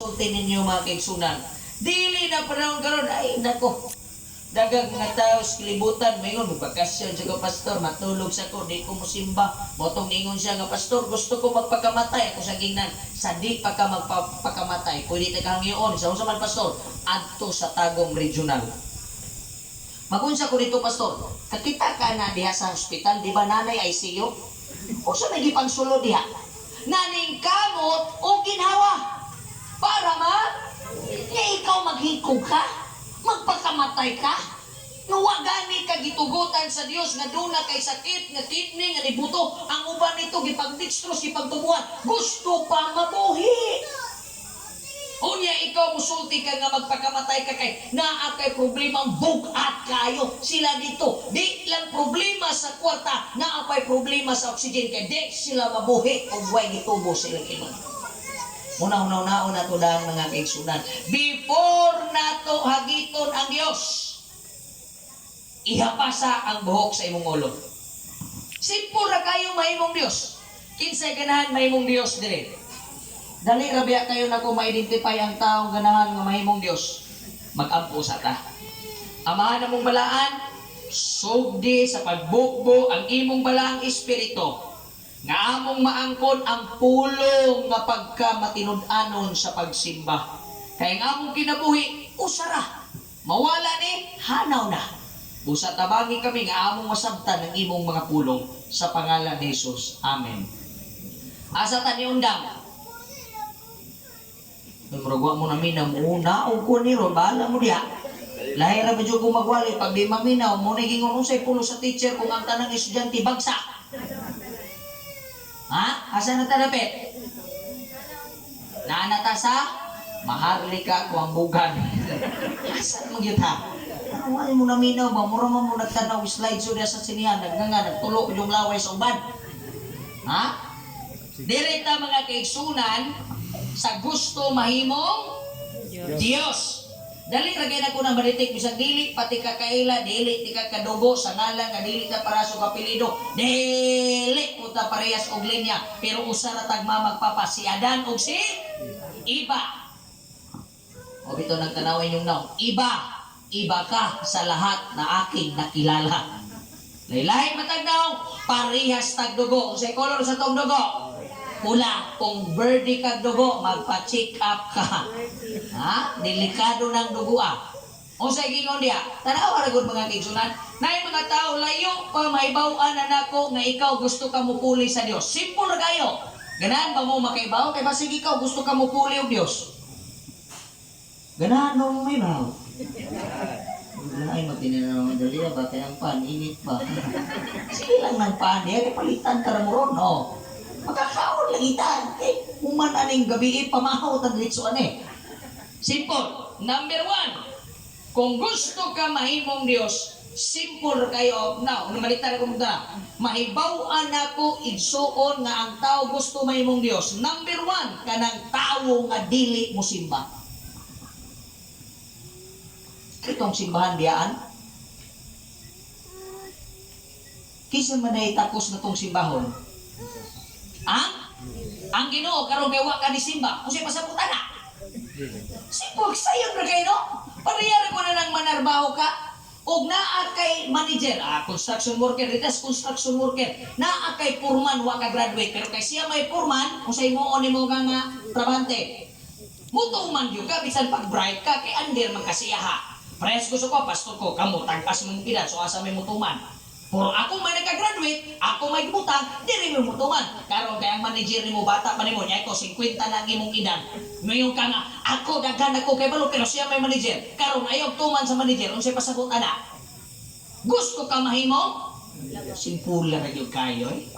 Sulti ninyo, mga kaigsunan. Dili na panahon karon, ay nako. Daghang mga tao sa kalibutan, mayngon, magbakasyon siya ko, "Pastor, matulog sa ko, di ko musimba." Motong ningon siya nga, "Pastor, gusto ko magpakamatay." Ako sa gingnan, "Sa di pa ka magpakamatay, pwede ta kahangyoon." "Sa unsa man, Pastor?" "Adto sa Tagum Regional." "Magunsa ko dito, Pastor?" "Kakita ka na diha sa hospital, di ba nanay ICU? Unsa may gipangsulo diha? Naning kamot o ginhawa. Para ma, nga ikaw maghikog ka, magpakamatay ka, nga wa gani ka gitugutan sa Dios nga duna kay sakit, nga kidney, nga nibuto, ang uban nito gipag-dextrose, gipagtubuhan, gusto pa mabuhi. Unya ikaw musulti ka nga magpakamatay ka kay naa kay problema, bugat kayo sila dito. Di lang problema sa kwarta, naa pay problema sa oxygen kay di sila mabuhi ug way gitubo sa ilang ilong. Muna una-unaon nato daan, mga kaigsunan. Before nato hagiton ang Dios, ihapasa ang buhok sa imong ulo. Simple ra kayo mahimong Dios. Kinsay ganahan mahimong Dios dire? Dali ra biya kayo nako ma-identify ang taong ganahan nga mahimong Dios. Mag-ampo sa ta. Amahan namong balaan, sugdi sa pagbukbo ang imong balaang espiritu nga among maangkon ang pulong nga pagka matinud-anon sa pagsimba. Kay ang among kinabuhi, usara. Mawala ni, hanaw na. Busa tabangi kami nga among masabtan ang imong mga pulong sa pangalan ni Jesus. Amen. Asa ta ni undang? Murag wa mo na minaw mo naog ko ni ron, bahala mo diha. Lahi ra ba jud ko magwali pag di maminaw mo na gingon, unsay pulo sa teacher kung ang tanang estudyante bagsak? Ha? Asa na ta dapit? Naa na ta sa Maharlika ko ang bugan. Asa naman gyud ha? Ano wala mo naminaw ba? Mura man mo nagtanaw slide so sa sinihan, nagnganga, nagtulo yung laway sa uban. Ha? Dire ta, mga kaigsunan, sa gusto mahimong Dios. Dali ra kay nako na maritik bisag dili pati ka kaila, dili ti ka kadugo sa ngalan nga dili ta para sa apelyido. Dili po ta parehas og linya, pero usa ra tag mamagpapa, si Adan ug si Iba. O bito nang tanawin yung naw. Iba, iba ka sa lahat na aking nakilala. Laylahi matag naw, parehas tag dugo. Unsay color sa tong dugo? Pula. Kung birdie kag dugo, magpa-check up ka. Ha? Delikado ng dugo ah. Unsay gingon diha? Tanawa ra gud, mga kaigsunan. Nay mga tao layo pa mahibaw-an na nako nga ikaw gusto ka mupuli sa Dios. Simple ra kayo. Ganahan ba mo makaibaw? Kay basig ikaw gusto ka mupuli og Dios. Ganahan mo mahibaw? Ay, magtinanaw dali ba kay ang pan init pa. Sige lang ng pan, diha kay palitan ka ra mo ron, no. Makakaon lang itan. Eh, human aning gabi pamahaw tag diretso ani. Simple. Number one, kung gusto ka mahimong Dios, simple kayo. Now, malitan ko mo. Mahibaw-an nako, igsuon, nga ang tao gusto mahimong Dios. Number one, kanang tawo nga dili mo simba. Itong simbahan diyaan. Kinsa man ay takos na tong simbahon? Ang? Ang Ginoo. Karon kay wa ka ni simba. Unsay pasabot ana? Simple sayon ra kayo, no? Pareha ra ko na nang manarbaho ka. Og naa kay manager, construction worker, ditas construction worker, naa kay foreman, wa ka graduate, pero kay siya may foreman, unsay mo nimo nga trabante? Mutuman gyud ka bisan pag bright ka kay under man ka siya ha. Presko sa ko, pastor ko, kamo tag-as mong edad, so asa may mutuman? Pero ako may nagka-graduate, ako may butang, diri mo mutuman. Karon kay ang manager nimo bata pa nimo, nya ko 50 na ang imong edad. Ngayon ka nga, ako daghan ako kay balo pero siya may manager. Karon ayaw tuman sa manager, unsay pasabot ana? Gusto ka mahimo? Simple ra gyud kayo eh.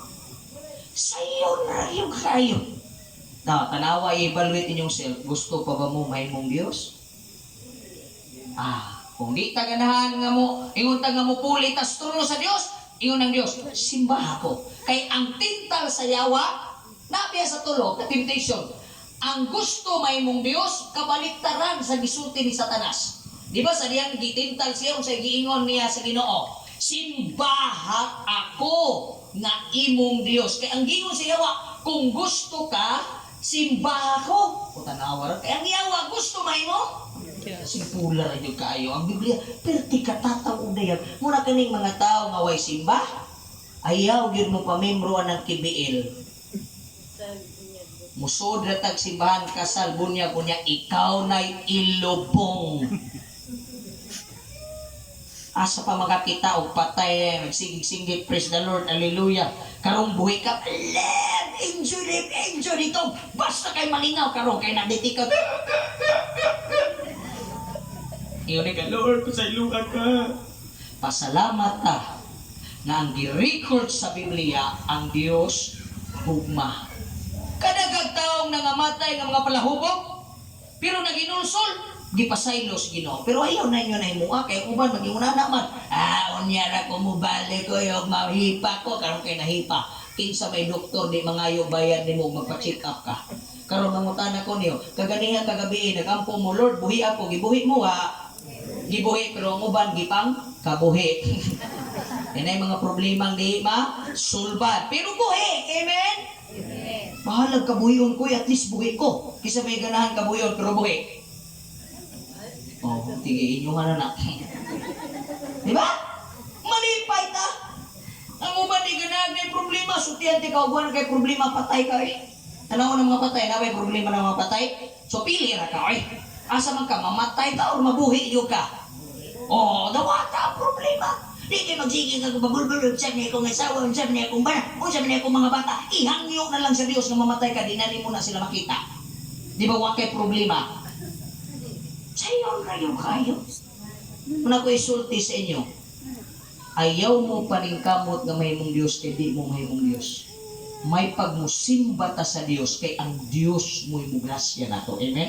Sayon ra gyud kayo. Na, tanawa, i-evaluate inyong self. Gusto pa ba mo mahimong Dios? Ah, kung di ta ganahan nga mo, ingon ta nga mo puli tas trono sa Dios, ingon ang Dios, simbaha ko. Kay ang tintal sa yawa, nabiya sa tulo, ka temptation. Ang gusto mahimong Dios, kabaliktaran sa gisulti ni Satanas. Di ba sa diyang gitintal siya unsay giingon niya sa Ginoo? "Simbaha ako nga imong Dios." Kay ang gingon sa yawa, kung gusto ka, Simba ako. O tanawa ra. Kaya ang yawa gusto mahimo. Simpula ra gyud kaayo ang Biblia. Perti katataw og dayag. Muna kaning mga tao nga way simba, ayaw gyud mo pamembro ang KBL. Musod ra tag simbahan, kasal, bunyag, unya ikaw na'y ilubong. Asa pa makakita og patay, magsigig-singgit, "Praise the Lord, hallelujah." Karong buhi ka, live, enjoy live, enjoy dito. Basta kay malingaw karon kay nanditi ka. Iyon ka, "Lord, pasayloa ka." Pasalamat ta nga ang gi-record sa Biblia, ang Dios gugma. Kadaghang taong nangamatay nga mga palahubog, pero naginulsol, gipasaylo sa Ginoo. Pero ayaw na inyo na himuha kay uban maginguna naman. "Ah, unya ra ko mubalik ko yung mahipa ko karon kay nahipa." Kinsa may doktor di mangayo bayad nimo magpa-check up ka? Karon mangutana ko niyo, kaganiha kagabi nagampo mo, "Lord, buhi ako," gibuhi mo ha? Gibuhi, pero ang uban gipang kabuhi. Yan ay mga problemang di ma sulbad. Pero buhi, amen? Bahalag kabuhion ko, at least buhi ko. Kisa may ganahan kabuhion, pero buhi. Oh, tige inyo nga na na. Di ba? Malipay ta. Ang uban di ganahan may problema, sultihan ti ka, uban kay problema, patay ka eh. Tanaw ng mga patay, na may problema ng mga patay. So pili ra ka eh. Asa man ka, mamatay ka or mabuhi yun ka? Oh, dawata ang problema. Di kay magsige ka bagulbul, unsa ni akong asawa, unsa ni akong bana, unsa ni akong mga bata. Ihangyo na lang sa Dios nga mamatay ka, di na nimo na sila makita. Di ba wa kay problema? Sayon kayo kayo. Muna ko isulti sa inyo. Ayaw mo paningkamot nga mahimong Dios kay di mo mahimong Dios. May pagmusimba ta sa Dios kay ang Dios mo'y mugrasya nato. Amen?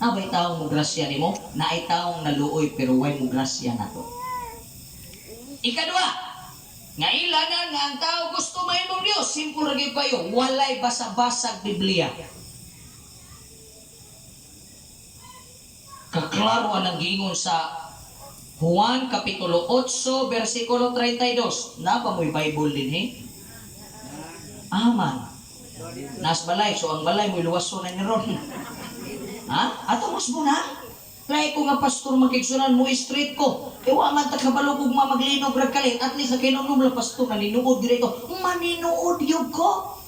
Abay taong mo grasya nimo, naay taong naluoy pero way mo grasya nato. Ikaduha, nga ilanan nga ang tao gusto mahimong Dios, simple ra gyud kayo, walay basa-basag Biblia. Kaklaro ang giingon sa Juan Kapitulo 8, versikulo 32. Napa mo'y Bible din he? Aman. Nas balay, so ang balay mo'y luwaso na ni ron. Ha? Ato mas mo na? Lay ko nga pastor magkigsunan mo street ko. Kay wa man ta kabalo kog mamaglinog rag kalit. At least sa kinunom lang pastor naninuod dito. Maninuod yun ko.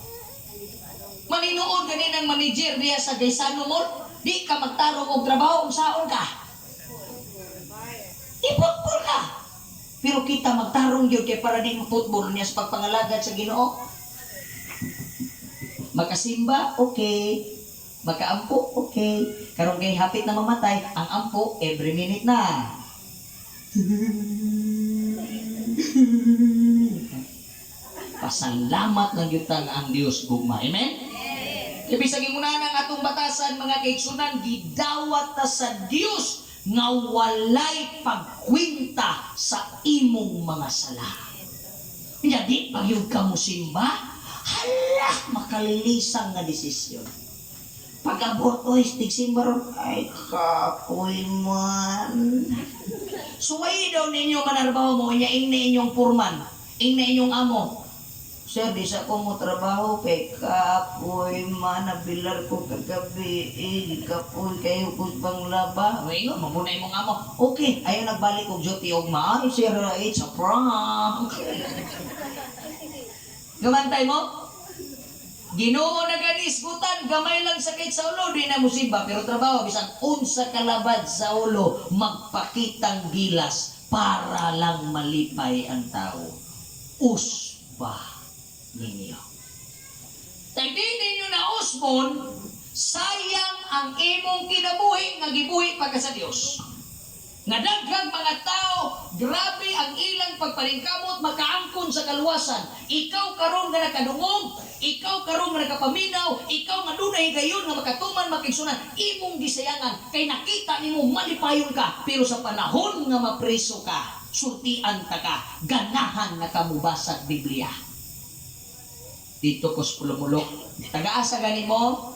Maninuod gani ng manager diya sa Gaisano Mall. Di ka magtarong og trabaho unsaon ka. I-football ka. Pero kita magtarong yun kay para di mo-football niya sa pagpangalagad sa Ginoo. Makasimba, okay. Makaampo, okay. Karon kay hapit na mamatay, ang ampo every minute na. Pasalamat lang gyud ta nga ang Dios gugma. Amen? Ibig sabihin muna ng atong batasan, mga kaigsunan, gidawat ta sa Dios nga walay pagkwenta sa imong mga sala. Nya di pa gyud ka mosimba, hala, makalilisang nga desisyon. Pag-abot, oy, tigsimba ron, ay, kapoy man. Suway daw ninyo manarbaho mo, nya ing na inyong purman, ing na inyong amo. "Sir, di sa ko mo trabaho kay kapoy man, nabilar ko kagabi, eh, kapoy kayo ko bang laba." Ay, ingon, mamuna imong amo. "Okay, ayaw nagbalik og duty og ma." "Ay, sir, it's a prank." Gamantay mo? Ginoo na ganisgutan, gamay lang sakit sa ulo, di na musiba, pero trabaho, bisan unsa kalabad sa ulo, magpakitang gilas para lang malipay ang tao. Usba ninyo. Kay di ninyo na usbon, sayang ang imong kinabuhi nga gibuhi pagka sa Dios. Nga daghang mga tao, grabe ang ilang pagpaningkamot makaangkon sa kaluwasan. Ikaw karon nga nakadungog, ikaw karon nga nakapaminaw, ikaw nga dunay higayon nga makatuman makigsunan, imong gisayangan kay nakita nimo malipayon ka, pero sa panahon nga mapreso ka, sultian ta ka, ganahan nga ka mobasag Biblia. Dito ko sa Pulumulok. Taga-asa gani mo?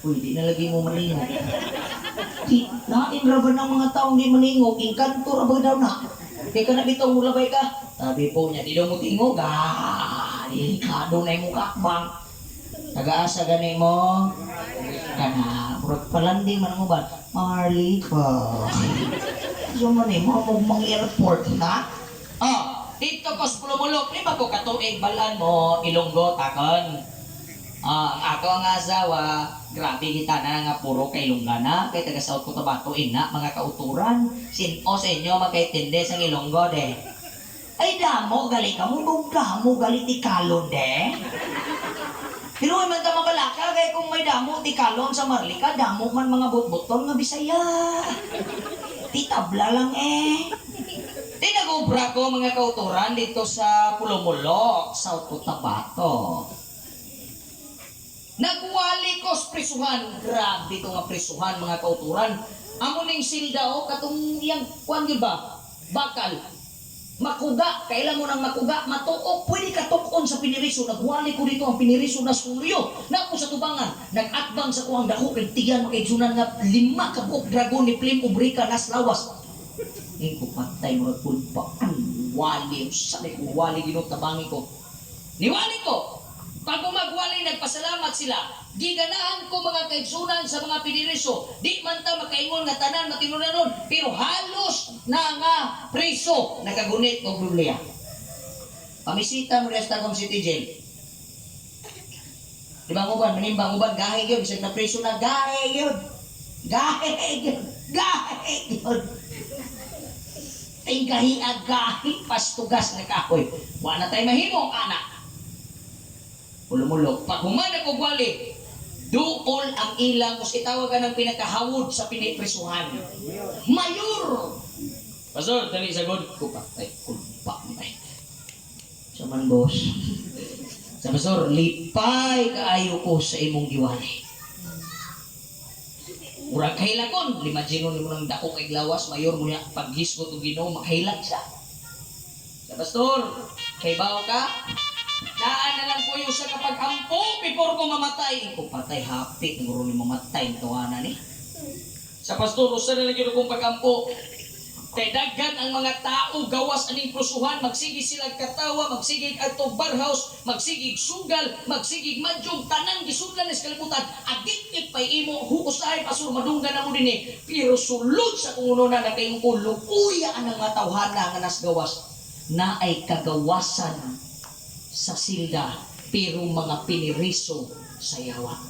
Uy, di na lagi mo malingog. Di, lain ra ba ng mga taong di malingog? Engkanto ra ba daw na? Kay ka na bitaw mulabay ka? Tabi po niya, di daw mo tingog. Ah, Delikado na imong kakbang. Nagaasa gani mo? Kana, murag palanding man mo ba? Maharlika. So man eh, mo mang airport na? Oh, dito ko sa Pulumulok, 5 ko katuig balan mo, Ilonggo, takon. Ah, ang ako ang asawa, grabe kita na nga puro kay Ilonggana, kay taga South Cotabato ina, mga kauturan. Sino sa inyo makaintindi sa Ilonggo de? Ay damo gali ka mo, damo gali ti kalon de. Pero ay man ta mabalaka kay kung may damo ti kalon sa Marlika, damo man mga butbuton nga Bisaya. Ti tabla lang eh. Di nag-obra ko, mga kauturan, dito sa Pulumulok, South Cotabato. Nagwali ko sa prisuhan. Grabe ko nga prisuhan, mga kauturan. Amo ning silda o, katong iyang kuan gyud ba? Bakal. Makuga, kailan mo nang makuga, matuok, pwede ka tukon sa piniriso. Nagwali ko dito ang piniriso na sulyo. Napo sa tubangan, nag-atbang sa kuang dako, kay tiyan makaigsunan nga 5 ka buok dragon ni Plim Ubrika nas lawas. Ingko patay mo nagpulpa. Ang wali, sabi ko, wali ginoo tabangi ko. Niwali ko. Pag umagwali, nagpasalamat sila. Giganahan ko, mga kaigsunan, sa mga piniriso. Di man ta makaingon nga tanan matinunanon, pero halos na nga preso nakagunit og Biblia. Pamisita mo sa Tagum City Jail. Di ba uban, manimbang uban, gahe yun. Bisag na preso na, gahe yun. Gahe yun. Gahe yun. Tingkahi gahi pastugas na kahoy. Wa na tayo mahimo, anak. Pulumulok. Pag human og wali, duol ang ilang, kung itawag ka ng pinakahawod sa piniprisuhan. Mayor! Pastor, dali sagod. Kupatay, kulpa ay. Sa man, boss. Sa pastor, lipay kaayo ko sa imong giwali. Murag kahilakon, imagine mo nang dako kay lawas, mayor mo niya, paghisgot og Ginoo, makahilak siya. Sa pastor, kay bawo ka, naan na lang po yung sa kapag ampo before ko mamatay. Ko patay, happy, nguro ni mamatay, tawanan ni. Sa pastor, usa na lang yun akong pag-ampo. Kay daghan ang mga tao gawas aning prusuhan, magsige sila katawa, magsige adto barhouse, magsige sugal, magsige madyong, tanan gisudlan ni sa kalibutan. Addicted pay imo, huusahay pastor, madunggan na mo dinhi. Pero sulod sa kung na kayong ko, luuya ang mga tawhana nga nasgawas na ay kagawasan sa silda, pero mga piniriso sa yawa.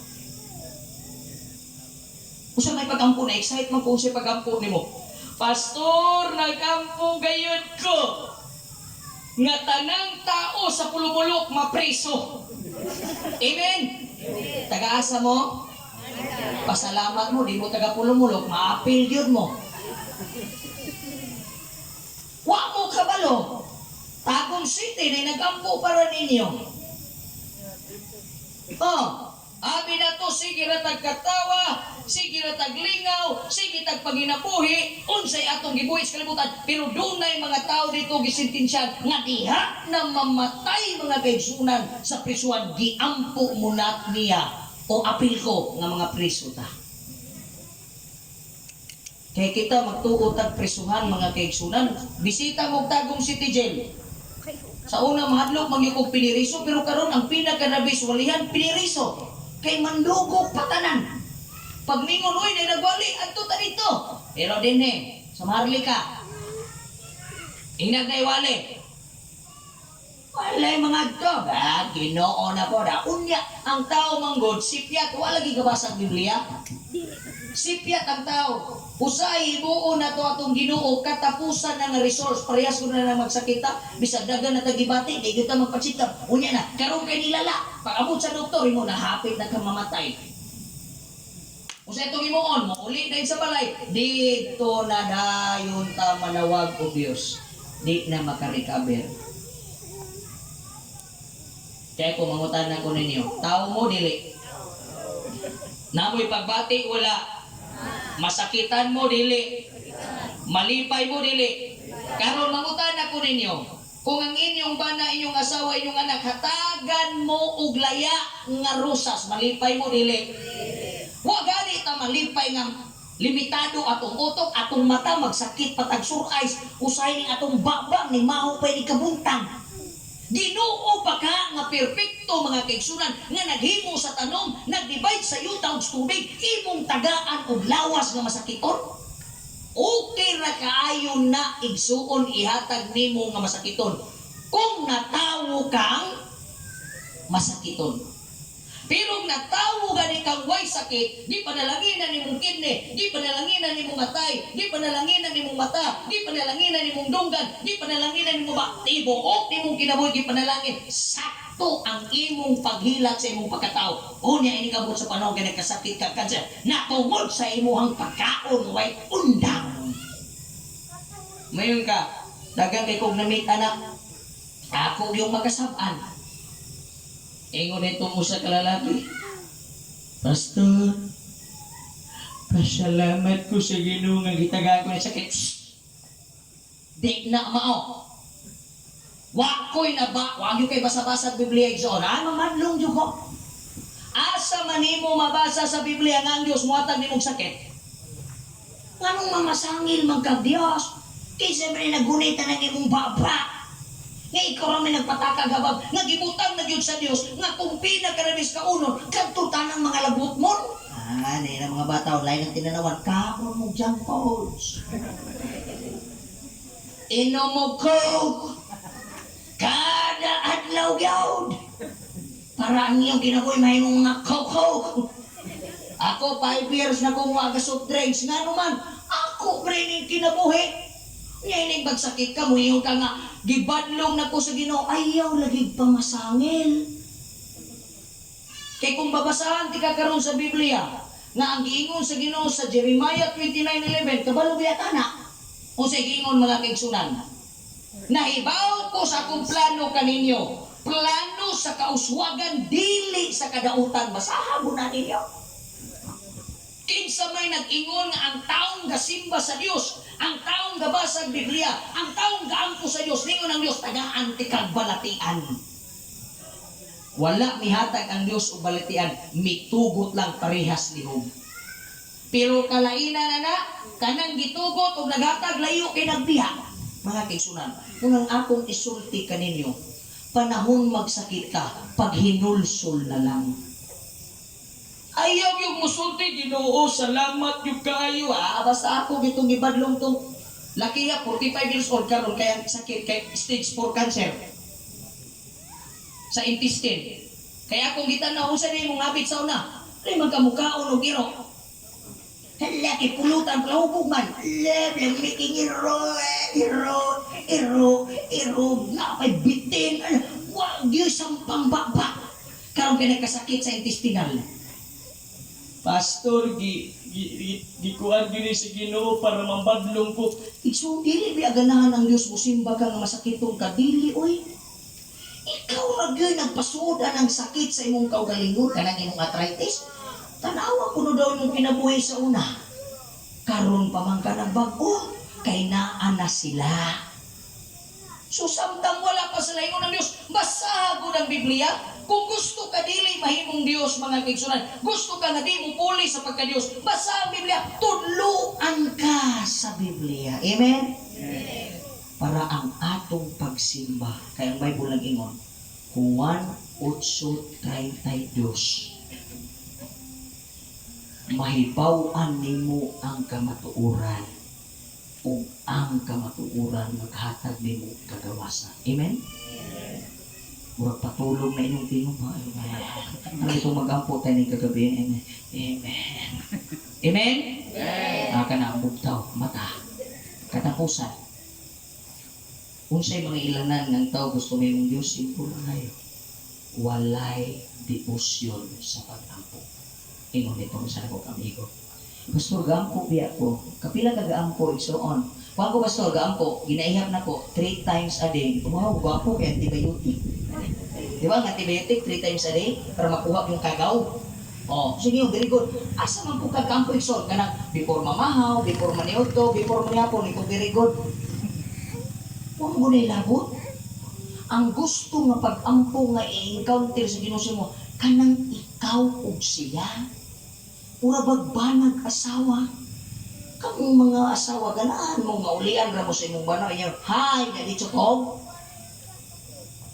Usa may pagampo na excite man kung sa pagampo nimo. Pastor, nagampo gayud ko nga tanang tao sa Pulumulok mapreso. Amen. Tagaasa mo? Pasalamat mo, di mo taga Pulumulok, maapil gyud mo. Wa mo kabalo. Tagum City na nagampo para ninyo. Oh, abi na to, sige ra tag katawa, sige ra tag lingaw, sige tag panginabuhi, unsay atong gibuhi sa kalibutan. Pero dunay mga tao dito gisintensyan nga diha na mamatay, mga kaigsunan, sa prisuan, giampo munat niya o apil ko nga mga priso ta. Kay kita magtuo tag prisuhan, mga kaigsunan, bisita mo Tagum City Jail. Sa una mahadlok magyukog piniriso, pero karon ang pinakanabis walihan piniriso. Kay mandugok patanan. Pag ningon, "Uy, nay nagwali, adto ta dito." Pero dinhi sa Maharlika. Inag na iwali. Walay mga adto. Ah, Ginoo na po da. Unya ang tao manggod sipyat, wala lagi gabasa ang Biblia. Sipyat ang tao. Usay ibuo na to atong Ginoo katapusan na nga resource, parehas ko na lang magsakita, bisag dagan na tagibati, di gyud ta magpa-check up. Unya na karon kay nilala. Pag abot sa doktor imo na hapit na ka mamatay. Usa itong imuon, mauli na sa balay, dito na dayon ta manawag o Diyos. Di na makarecover. Kaya kung mangutan na ko ninyo, tao mo dili? Namoy pagbati wala? Masakitan mo dili? Malipay mo dili? Karon mangutan ako ninyo, kung ang inyong bana, inyong asawa, inyong anak, hatagan mo og laya nga rosas, malipay mo dili? Wa gani ta malipay nga limitado atong utok, atong mata magsakit patag sore eyes, usahay ning atong baba ni maho pa ni kabuntang. Ginoo pa ka nga perpekto, mga kaigsunan, nga naghimo sa tanom, nag-divide sa yuta og tubig, imong tagaan og lawas nga masakiton? Okay ra kaayo na, igsuon, ihatag nimo nga masakiton kung natawo kang masakiton. Pero kung natawo gani kang way sakit, di panalanginan nimong kidney, di panalanginan nimong atay, di panalanginan nimong mata, di panalanginan nimong dunggan, di panalanginan nimong ba, tibuok nimong kinabuhi di panalangin. Sakto ang imong paghilak sa imong pagkatao. Unya ini kabot sa panahon kay nagkasakit ka cancer, natungod sa imuhang pagkaon way undang. Mayon ka, daghang kay kog na-meet anak, ako yung makasab-an. Ingon ito mo sa kalalaki, "Pastor, pasalamat ko sa Ginoo nga gitagaan ko ni sakit." Shh! Di na mao. Wa ko'y na ba, wa gyud kay basa-basa Biblia, igsoon. Ah, mamadlong jud ko. Asa man nimo mabasa sa Biblia nga ang Dios muhatag nimong sakit? Nganong mamasangil man kag Dios? Kinsa man nagunita ng imong baba? Nga ikaw ra may nagpatakag habab, nga gibutang na gyud sa Dios, nga kung pinakarabis kaunon, kadto tanang mga lagot mo. Ah, na mga bata, lain ang tinanawan, kaon mo junk foods. Inom mo Coke. Kada adlaw gyud. Para ang iyong kinabuhi mahimong mga Coke-Coke. Ako, 5 years na kong mga soft drinks. Nga naman, ako rin yung kinabuhi. Nga inig magsakit ka, muingon ka nga, gibadlong na ko sa Ginoo, ayaw lagi pamasangil. Kay kung babasahan ti ka karon sa Biblia, nga ang giingon sa Ginoo sa Jeremiah 29:11, kabalo biya ka na. Unsay giingon, mga kaigsunan? "Nahibaw ko sa akong plano kaninyo. Plano sa kauswagan, dili sa kadautan." Basaha mo na ninyo. Kinsa may nag-ingon nga ang taong gasimba sa Dios, ang taong gabasa og Biblia, ang taong gaampo sa Dios, ningon ang Dios, tagaan ti kag balatian? Wala mihatag ang Dios og balatian, mitugot lang parehas lihog. Pero kalainan na na, kanang gitugot og naghatag layo kay nagbiya. Mga kaigsunan, kung ang akong isulti kaninyo, panahon magsakit ka, paghinulsol na lang. Ayaw yung musulti, "Ginoo, salamat yung kaayo." Ah, basta ako gitong gibadlong tong laki ya, 45 years old karon kaya sakit kay stage 4 cancer sa intestine. Kaya kung gitanaw unsa ni imong habit sa una, ay magkamukaon og iro. Hala, kay pulutan, plahubog man. Hala, making iro, iro, iro, iro, nga may bitin. Wa, gyud sampang baba. Karon kay nagkasakit sa intestinal. "Pastor, gi gi gi gikuan gyud ni sa Ginoo para mambadlong ko." Igsoon, dili biya ganahan ang Dios musimba ka nga masakiton ka, dili oy. Ikaw ra gyud nagpasudan ang sakit sa imong kaugalingon, kanang imong arthritis. Tanawa kuno daw imong kinabuhi sa una. Karon pa man ka nagbag-o, kay naa na sila. So samtang wala pa sila, ingon ng Diyos, basaha gud ang Biblia. Kung gusto ka dili mahimong Dios, mga kaigsunan, gusto ka nga di mo puli sa pagka-Dios, basa ang Biblia, tudluan ka sa Biblia. Amen? Para ang atong pagsimba, kay ang Bible lang ingon, Juan 8:32, "Mahibaw-an nimo ang kamatuoran ug ang kamatuoran maghatag nimo kagawasan." Amen? Murag patulong na inyong tingog ba? Amen. Ano itong mag-ampo tayo ng kagabi? Amen. Amen. Amen? Amen. Aka na ang bugtaw, mata. Katapusan. Unsay mga ilanan ng tao gusto may mong Diyos, simple lang kayo. Walay devotion sa pag-ampo. Ingon nito sa ako amigo. "Pastor, gaampo biya ko." "Kapila ka gaampo, igsoon?" "Kuan ko, Pastor, gaampo. Ginaihap na ko, three times a day." Wow, gwapo kay antibiotic. Di ba ang antibiotic, three times a day para makuha yung kagaw? Oh, sige, very good. Asa man po ka gaampo, igsoon? Kanang before mamahaw, before maniudto, before manihapon, ikaw very good. Huwag mo na ilabot. Ang gusto nga pag-ampo nga i-encounter sa Ginoo mo, kanang ikaw ug siya. Ura bag banag asawa. Kamong mga asawa, ganahan mo nga ulian ra mo sa imong bana. Inyo, "Hi, na dito ko."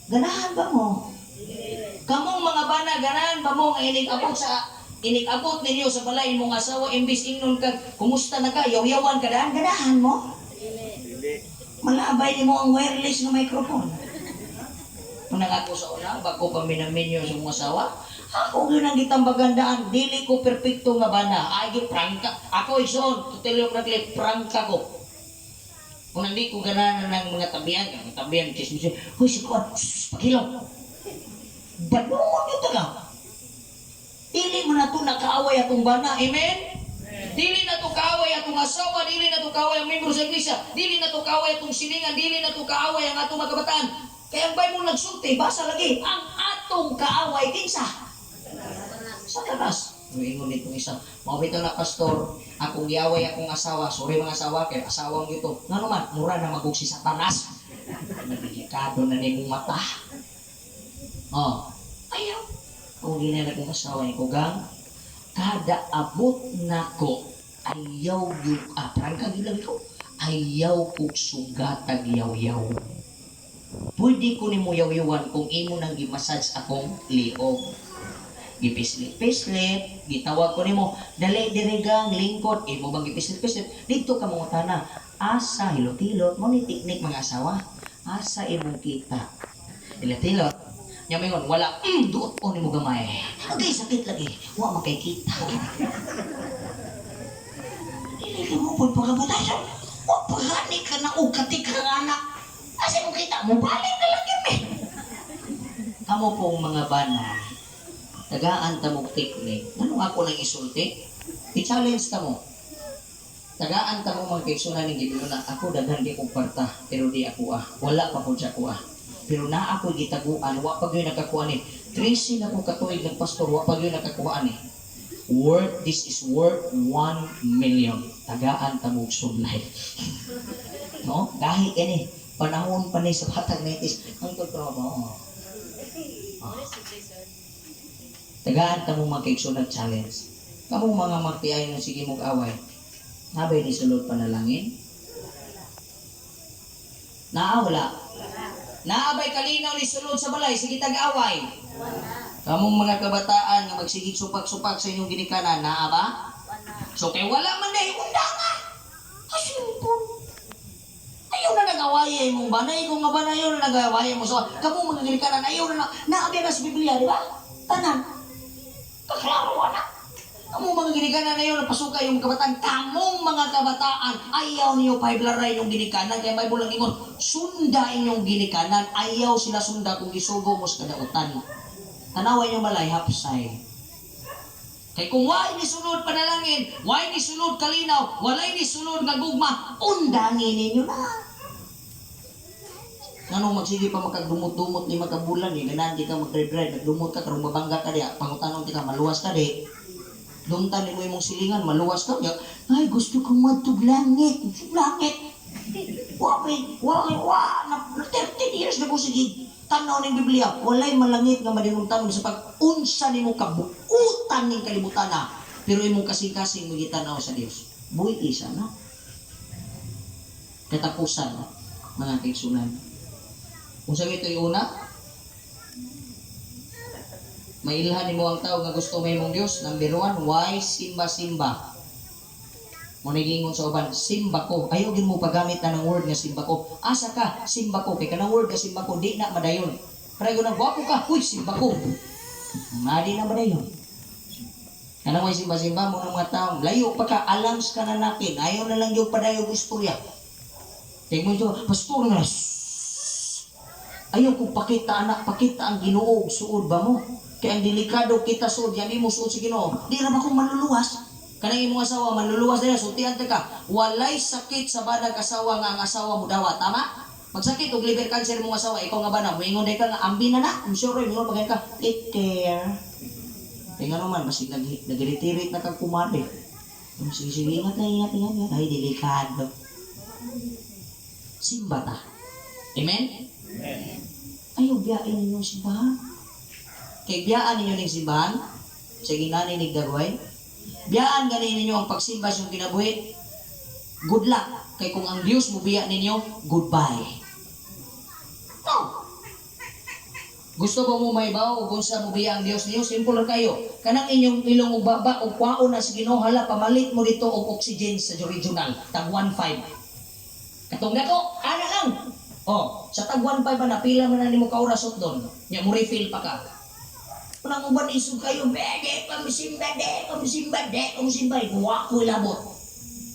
Ganahan ba mo? Kamong mga bana, ganahan ba mo nga inig abot ninyo sa balay imong asawa, imbis ingnon ka, "Kumusta na ka?" yaw-yawan ka daan, ganahan mo? Malabay nimo ang wireless nga microphone. Unang ako sa una, bako pa minaminyo sa mong asawa, ako yun ang gitambagandaan, dili ko perpekto nga bana. Ay, prangka. Ako igsoon, to tell you frankly, prangka ko. Kung hindi ko ganahan ng mga tabihan, mga tabihan, chismis, "Huy, si Kuan, shh, paghilom." Banungon yun taga. Dili mo na to nakaaway atong bana. Amen? Dili na to kaaway atong asawa, dili na to kaaway ang membro sa iglesia, dili na to kaaway atong silingan, dili na to kaaway ang atong mga kabataan. Kaya ang Bible nagsulti, basa lagi, ang atong kaaway kinsa? Satanas. Muingon nitong isa, "Mao bitaw na, pastor, akong giaway akong asawa, sorry mga asawa, kay asawang ito. Ngano man, mura na magug si Satanas." Nadelikado na nimong mata. Oh, ayaw. Kung ginana akong asawa ni Kugang, kada abot nako, ayaw yung, prangka gyud lagi ko, ayaw kog sugatag yaw-yaw. Pwede ko nimo yaw-yawan kung imo nang gimassage akong liog. Gipislit-pislit, gitawag ko nimo, "Dali diri gang, lingkod," imo bang gipislit-pislit, dito ka mo tana, asa hilot-hilot, mo ni teknik mga asawa, asa imong kita. Hilot-hilot, nya mingon, "Wala," duot ko nimo gamay. Okay, sakit lagi, wa man kay kita. Dili ka mo pud pagabutasan, wa pa gani ka na og katik ka anak. Asa mo kita, mo balik na lang yun eh. Kamo pong mga bana, tagaan ta mong teknik. Anong ako nang isulti? I-challenge ta mo. Tagaan ta mo mga kaigsunan ng Ginoo na ako daghan di kong kwarta, pero di ako ah. Wala pa ko sa ako ah. Pero na ako gitaguan, wa pa gyud nakakuha ni. 13 na ko katuig nagpastor, wa pa gyud nakakuha ni. Worth, this is worth 1 million. Tagaan ta mong sublay. No? Gahi kini. Panahon pa ni sa batag 90s. Ang tol pa ba? Oh. Ah. Tagaan ta mong mga kaigsunan challenge. Kamong mga magtiay ng sige mong away. Nabay ni sulod panalangin? Naa wala? Naabay kalinaw ni sulod sa balay, sige tag-away? Kamong mga kabataan nga magsigig supak-supak sa inyong ginikanan, naa ba? So kay wala man dahil unda nga. Asimpon. Ayaw na nag-away mong banay kung nga banay ayaw na nag-away mo. So, kamong mga ginikanan, ayaw na na, naabi na sa Biblia, di ba? Tanan. Kaklaro na. Kamong mga ginikanan, ayaw na pasuka yung kabataan. Kamong mga kabataan, ayaw niyo pahiblaray yung ginikanan. Kaya Bible lang ingon, sunda inyong ginikanan. Ayaw sila sunda kung gisugo mo sa kadautan. Tanawa yung balay, hapsay. Kay kung why ni sulod panalangin, why ni sulod kalinaw, walay ni sulod nga gugma, undangin ninyo na. Nganong magsige pa makagdumot-dumot 5 ka bulan eh, ganahan di ka mag-drive, nagdumot ka, karong mabangga ka diya, pangutanon ti ka, maluwas ka di. Dumtan mo imong silingan, maluwas ka, ya, "Ay, gusto kong madtog langit, langit." Wa, may, wa, wa, na, 13 years na ko sige, tanaw ng Biblia, walay malangit nga madinumtan sa pag-unsa nimo kabuutan ning kalibutan na, pero imong kasing-kasing mo gitanaw sa Dios. Buhi isa, no? Katapusan, no? Mga kaigsunan. Kung sa ito'y una, mailhan nimo ang tao nga gusto may imong Dios. Number one, why simba-simba? Mo nagingon sa uban, "Simba ko." Ayaw gin mo paggamit na ng word nga "simba ko." "Asa ka?" "Simba ko." Kay kanang word nga "simba ko" di na madayon. Pero na gwapo ka, "Uy, simba ko." Nga di na madayon. Kanang way simba-simba mo ng mga tao, layo pa ka, alams ka na natin. Ayaw na lang yung padayo istorya. Tingnan mo ito, "Pastor nga, ayaw kong pakita anak, pakita ang Ginoo og suod ba mo." Kaya ang delikado kita suod, yan mo suod sa Ginoo. Di ra ba kung manluluwas? Kanang imong asawa manluluwas dahil sultian ta ka. Walay sakit sa banag asawa nga ang asawa mo dawa, tama? Magsakit og liver cancer mong asawa, ikaw nga bana, moingon day ka nga ambi na na. I'm sure moingon pa ka, "Take care." Kaya nga naman, basig nag-iritirit na kang kumare. Sige, sige, ingat na, ingat, ingat, ingat. Ay, delikado. Simba ta. Amen? Ayaw, biyain ninyo ang simbahan. Kay biyaan ninyo ning simbahan, sa ginani ni Dagway, biyaan gani ninyo ang pagsimba sa inyong kinabuhi, good luck. Kay kung ang Dios mo biya ninyo, goodbye. No. Gusto ba mo mahibaw ug unsa mo biya ang Dios niyo? Simple ra kayo. Kanang inyong ilong ug baba ug kwaon na sa Ginoo, hala, pamalit mo dito og oxygen sa regional tag 1.5. Katong dako, ana lang. Oh, sa tag 1.5 ba na pila man na nimo ka oras doon. Nya mo refill pa ka. Unang uban isog kayo, bede pa musimba, de pa musimba, de pa musimba, wa ko labot.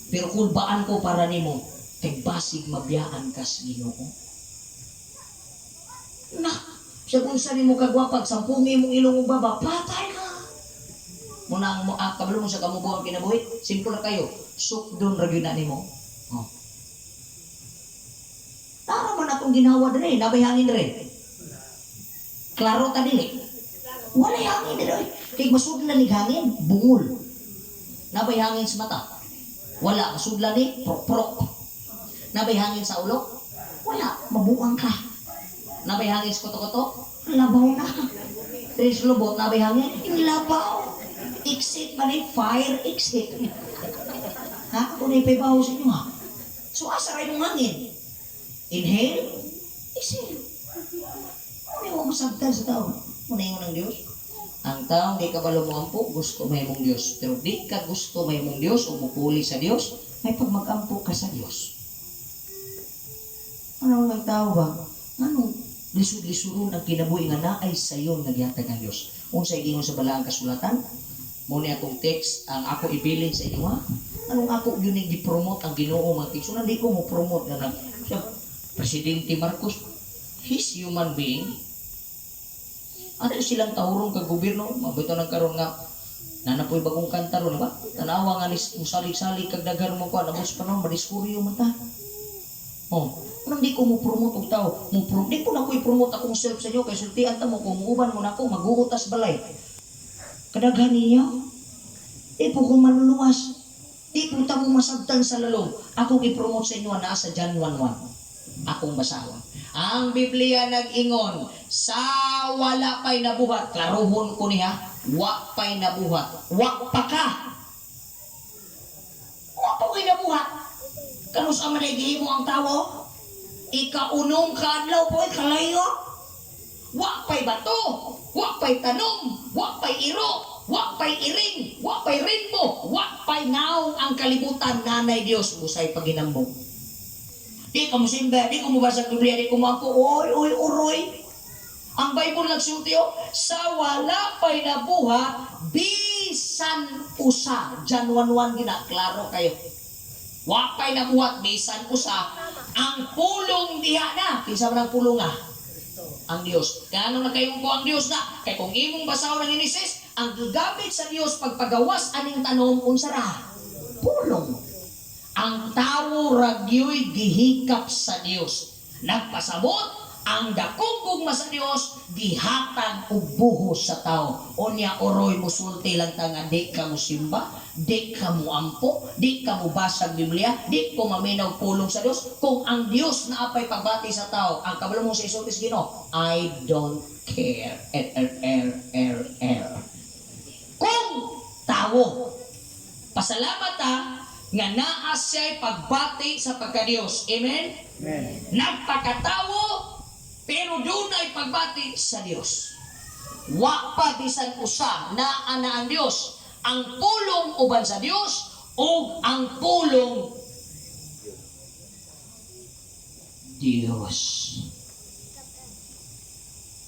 Pero kulbaan ko para nimo, kay basig mabiyaan ka sa Ginoo. Na, siya kung saan mo kagwapag, sampungi mong ilong ug baba, patay ka. Muna ang mo, kabalo mo sa kamubo ang kinabuhi, simple ra kayo, sukdon ra gyud na nimo. Oh. Tara man akong ginawa dire, nabay hangin dire. Klaro ta dili. Walay hangin dire. Kay masudlan ni hangin, bungol. Nabay hangin sa mata. Wala, masudlan ni prok-prok. Nabay hangin sa ulo? Wala, mabuang ka. Nabay hangin sa koto-koto? Labaw na. Diri sa lubot, nabay hangin? Labaw. Exit man eh, fire exit. Ha? Ako na ipahibaw sa inyo ha. So asa rin mong hangin? Inhale, exhale. Ano yung masabtan sa tao? Muna yung ng Diyos. Ang taong di ka balo mo ampo, gusto may mong Diyos. Pero di ka gusto may mong Diyos o mupuli sa Diyos, may pagmagampo ka sa Diyos. Ano ang tao ba? Anong lisod-lisuron ang kinabuhi nga naay sayon nga gihatag ang Diyos? Unsa giingon sa balaang kasulatan? Mo ni atong text ang ako ibilin sa inyo ha. Anong ako yun yung gi-promote ang Ginoo, mga text? Di ko mo promote nga nag siya, Presidente Marcos, he's human being. Ano silang tahurong kag gobyerno, mabito nang karon nga nanapoy bagong kanta ron ba? Tanawa nga ni musalig-salig kag daghan mo ko, nabos pa noon madiskuryo man ta. Oh, anong di ko mo promote og tao? Mo pro di ko na ko i-promote akong self sa inyo kay sultian ta mo kung muuban mo nako maguutas balay. Kadaghan ninyo. Di po ko maluluwas. Di po ta mo masabtan sa lalong. Akong i-promote sa inyo naa sa John 1:1. Akong basahon. Ang Biblia nag-ingon, sa wala pa'y nabuhat. Klaruhon ko niya, wa pa'y nabuhat. Wa pa ka. Wa pa ko'y nabuhat. Kanus man ay gihimo ang tawo? Ikaunong kaadlaw po ay kalayo. Wa pa'y bato, wa pa'y tanom, wa pa'y iro, wa pa'y iring, wa pa'y rainbow, wa pa'y naong ang kalibutan nanay Dios usay paginambong. Di ka mo simba, di ko mo basa Biblia, di ko mo ako, oy, oy, uroy. Ang Bible nagsulti oh, sa wala pa'y nabuhat, bisan usa. John 1:1 gina, klaro kayo. Wa pa'y nabuhat, bisan usa. Ang pulong diha na. Kinsa man ang pulong ah? Ang Dios. Kaya anong nagkayong ko ang Dios na? Kay kung imong basahon ang Genesis, ang gigamit sa Dios pagpagawas aning tanom, unsa ra? Pulong. Ang tawo ragyo'y gihikap sa Dios. Nagpasabot ang dakong gugma sa Dios gihatag og buhos sa tao. Unya oroy musulti lang ta nga di ka mo simba, di ka mo ampo, di ka mo basag Biblia, di ko maminaw pulong sa Dios. Kung ang Dios na apay pagbati sa tao, ang kabalo mo sa isulti sa Ginoo, I don't care. R, R, R, R, R. Kung tawo, pasalamat ta nga naa siya'y pagbati sa pagka-Dios. Amen? Amen. Nagpakatawo, pero dunay pagbati sa Dios. Wa pa bisan usa naa na ang Dios. Ang pulong uban sa Dios ug ang pulong Dios.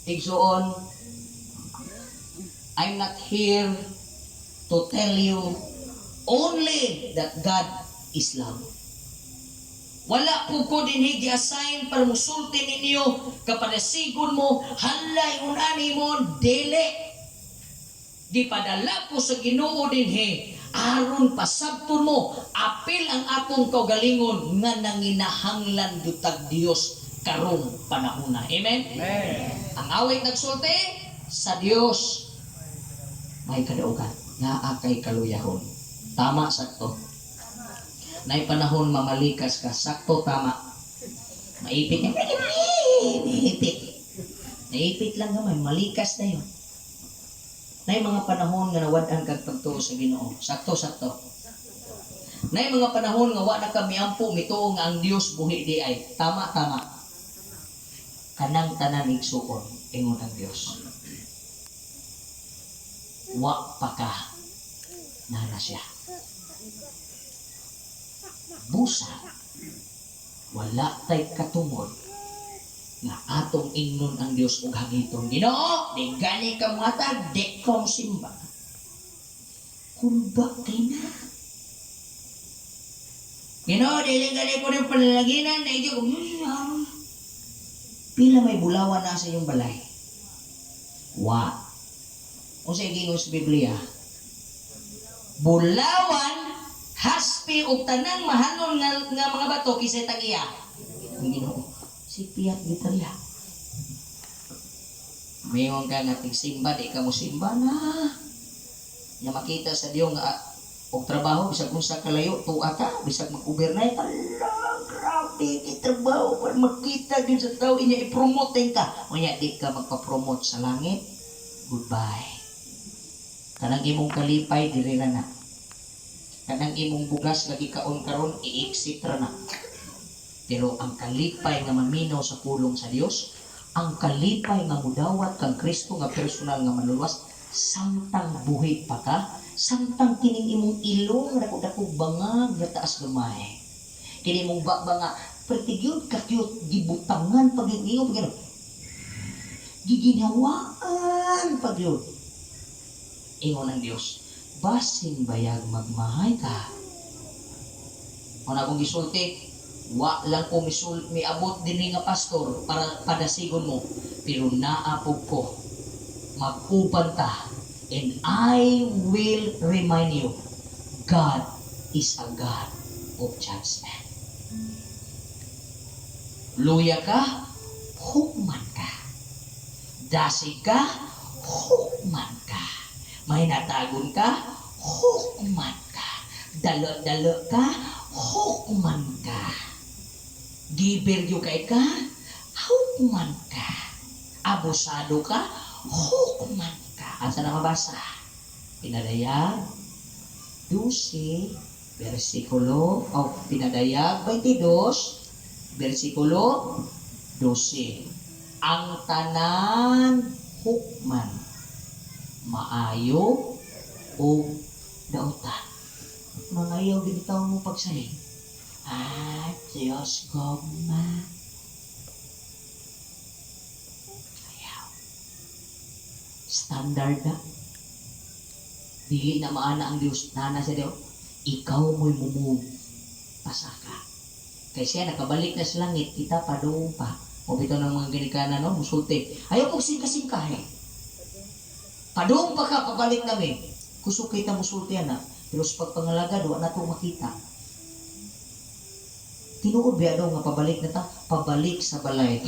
Igsuon, I'm not here to tell you only that God is love. Wala po ko din gi-assign para musulti ninyo kapanasigon mo, halay unani mo, dili. Di padala ko sa Ginoo dinhi aron pasabton mo apil ang akong kaugalingon nga nanginahanglan gyud Dios karong panahona. Amen. Amen. Ang awit nagsulti sa Dios may kadaugan nga akay kaluyahon. Tama sakto. Nay panahon mamalikas ka, sakto tama. Maipit niya. Naipit. Naipit lang gamay, malikas na yun. Nay mga panahon nga nawad-an kag pagtuo sa Ginoo. Sakto sakto. Nay mga panahon nga wa na ka miampo mituo nga ang Dios buhi di ay. Tama tama. Kanang tanan igsuon. Ingon ang Dios, wa pa ka, nana siya. Busa, wala tay katungod nga atong ingnon ang Dios og hangiton, "Ginoo, di gani ka mohatag, di ko simba." Kulba kay na. "Ginoo, dili gani ko ning panalaginan, na ko." Pila may bulawan na sa iyong balay? Wa. Unsa giingon sa Biblia? Bulawan, haspe ug tanang mahalon nga mga bato, kinsay tag-iya? Ang Ginoo. Si piyat gitarya. Mayon ka nga tigsimba, di ka mo simba na. Nga makita sa Dios nga og trabaho bisag unsa kalayo, tuwa ka, bisag mag-overnight, ala, grabe kay trabaho para makita gyud sa tao inya i-promote ka. Unya di ka magpa-promote sa langit. Goodbye. Kanang imong kalipay, diri ra na. Kanang imong bugas nga gikaon karon, i-exit ra na. Pero ang kalipay nga maminaw sa pulong sa Dios, ang kalipay nga mudawat kang Kristo nga personal nga manluluwas samtang buhi pa ka, samtang kining imong ilong nga dako-dako bangag nga taas gamay. Kini imong baba nga perti gyud ka cute, gibutangan pag gyud pag gyud. Giginhawaan pag gyud. Ingon ang Dios, basin bayag magmahay ka. Kung akong gisulti, wa lang ko miabot dinhi nga pastor para padasigon mo, pero naa pud ko, mag-uban ta, and I will remind you, God is a God of judgment. Luya ka, hukman ka. Dasig ka, hukman ka. May natagon ka, hukman ka. Dalo-dalo ka, hukman ka. Giver kay ka, hukman ka. Abusado ka, hukman ka. Asa na mabasa? Pinadayag 12, versikulo, o Pinadayag 22, versikulo 12. Ang tanan hukman, maayo o dautan. Mga ayaw ginitaw mo pagsalig. Ah, Diyos goma. Ayaw. Standard na. Dili na maana ang Diyos. Nana sa Diyos. Ikaw mo'y mumove. Pasaka. Kay siya nakabalik na sa langit, kita pa doon pa. O bitaw ng mga ginikanan, no? Musulti. Ayaw kong singka-singka eh. Padung pa ka, pabalik namin. Kusog kita musulti na. Pero sa pagpangalagad, wa na to makita. Tinuod biya daw nga pabalik na ta, pabalik sa balay.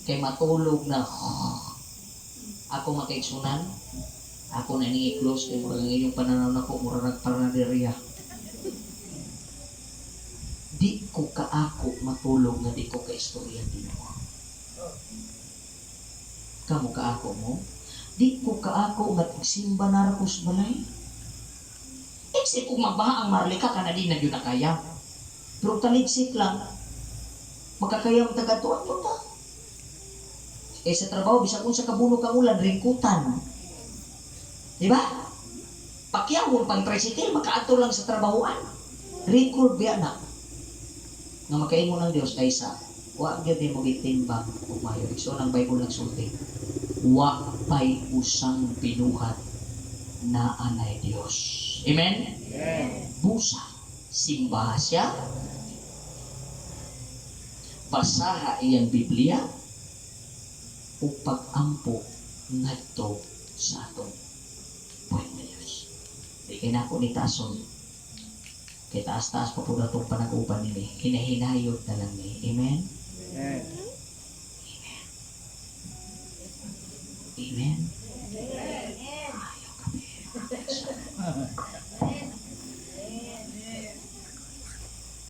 Kay matulog na. Ako makaigsunan, ako na ning i-close kay murag ang inyong pananaw nako murag nagparanaderya. Di ko kaako matulog nga di ko kaistorya Ginoo. Kamo, kaako mo? Di ko kaako nga tigsimba na ra ko sa balay. Except kung magbaha ang Maharlika kana, di na gyud na kaya. Pero taligsik lang, makakaya mo taga-tuan mo ta. Eh sa trabaho, bisag unsa kabunog ang ulan, ringkutan. Di ba? Pakyawon pang tricycle, makaadto lang sa trabahoan. Record biya na. Nga makaingon ng Dios ay sa wa gyud mo gitimbang ug maayo. Igsoon, ang Bible nagsulti, wa pay usang binuhat na anay Dios. Amen? Busa, simbaha siya, basaha iyang Biblia, o pag-ampo ngadto sa atong buhay nga Diyos. Di kay nako ni tason. Kay taas-taas pa po atong panag-uban nini. Hinahinayod na lang ni. Amen? Amen. Amen? Ayaw kami.